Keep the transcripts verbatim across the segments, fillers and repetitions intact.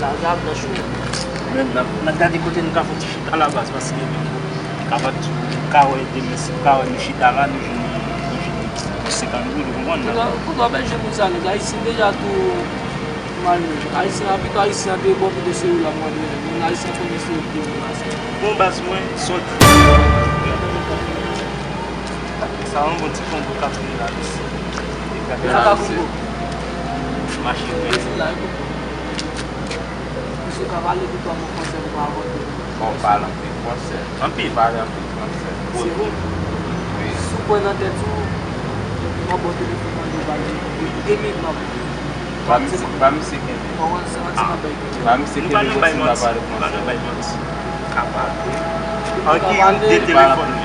Sa, sa ap nan chou. Men n ap, n ap gade kote nou ka fè yon ti chita la baz, paske m ka bat, m ka wè demen, si m ka wè nou chita la, nou jwenn, nou jwenn yon senkant goud, ou konprann? Kounye a, kounye a w ap jwenn moun sa, nèg Ayisyen deja tou mal menm. Ayisyen, a pito Ayisyen an te bon pito se ou la mwen menm. Moun Ayisyen konnen se ou ki te moun la. Bon, baz mwen, sòti. Sa yon bon ti konbo k ap vini la, mesye. Sa ka konbo. Mache vre. Mezi la, e konbo. Misye ka pale de twa mo fransè pou mwen avè w. Bon, pale anpil fransè. Anpil? Pale anpil fransè. Se vre? Wi. Si w pran nan tèt ou, mwen ba w telefòn mwen, ou pale. Wi, de minit m ap. Ba misye, ba misye kenbe. Ba misye kenbe gwo ti m pa pale fransè. Kapab. An ki ou de telefòn li?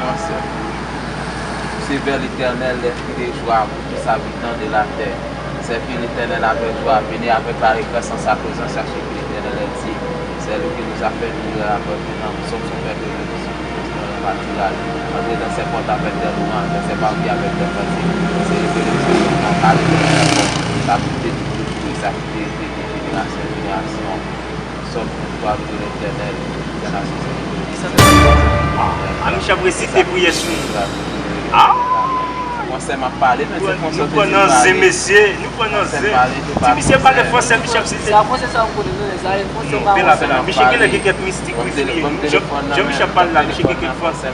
Se vers l'Éternel lève des joies pour tous habitants de la terre. Servir l'Éternel avec joie, venez avec allégresse en sa présence, chercher l'Éternel est dit. C'est lui qui nous a fait mourir avec nous, nous sommes son peuple, nous sommes son pâturage. Entrez dans ses portes avec des louanges, dans ses parvis avec des cantiques. Célébrez le Seigneur, car il est bon, sa bonté dure pour toujours, et sa fidélité de génération en génération. Sòm trannntwa, louwe Letènèl, tout sa nasyon selebre. Ah, misye ap resite priyè sou nou. Ah! Fransè m ap pale, men se fransè nou pran nan zen, mesye. Nou pran nan zen. Ti misye pale fransè, misye ap site. Se a fransè sa ou konnen, non, sa e fransè. Non, pa pela, pela. Misye genlè gen kèk mistik, wi, fouye. Jan misye ap pale la, misye gen kèk fransè.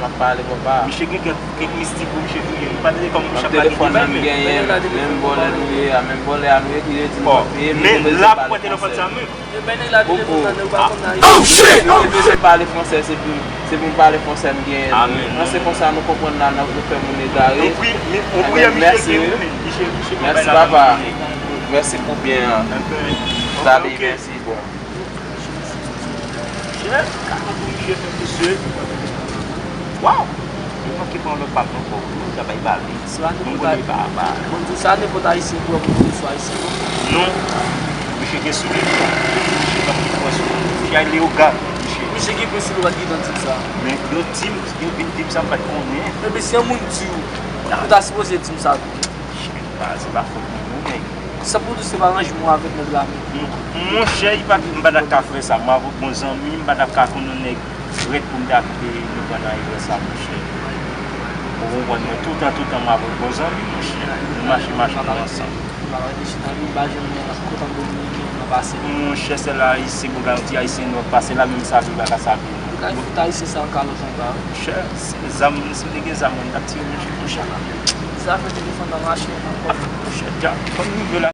Misye gen kèk, kèk mistik, wi, misye fouye. Li pa tande kòm misye ap pale de Bib, men. Menm vòlè nou ye a, menm vòlè a nou ye, ki yo di nou pa peye, men la pou pran telefòn sa menm. Yo bay nèg la telefòn nan, ou pa konn nan. Oh shit! Mwen bezwen pale fransè, se pou, se pou m pale fransè m genyen. Amen. Fransè konsa nou konprann la, nou fè moun egare. Yon priyè misye ki ou menm, misye, misye pa bay la. Mèsi papa. Mèsi pou byen an. Dale, mèsi, bon. Chè, gade pou misye fè mesye. Waw! Yo manke pran lòt pap ankò. Yo travay ba li. Se pa nenpòt a, bon, di w sa, nenpòt ayisyen ki wè pou di w sou ayisyen, non? Non. Misye gen souli. Misye pa pou pran souli. Misye a leyoga, misye. Misye gen plis souli, w pa t gentan di m sa. Men yo di m, yo vin di m sa, m pa t konnen. Epi si yon moun di w, ou ta sipoze di m sa tou. Chè, pa, se pa fòt mwen, non, nèg. Sa pou di w se pa ranje mwen avèk nèg la menm. Monchè, li pa t, m pa t ap ka fè sa. Mwen avèk bon zanmi, m pa t ap ka konn yon nèg rèd pou m ta kite nou pran nan erè sa, monchè. Ou konprann mwen, toutan, toutan, mwen avèk bon zanmi, monchè. Nou mache, mache, nou ansanm. M pa rete chita, m pa janm gen kote m domine, m pa pase. Monchè, sèl ayisyen, bon, yon ti ayisyen nou ap pase la, menm savi, pa ka savi. Ou ka fout ayisyen sa an kalòt anba. Monchè, se zam, si m te gen zam, mwen, m t ap tire monchè, touche la. Zafè telefòn nan mache ankò. Monchè, dja, kòm nou vle la.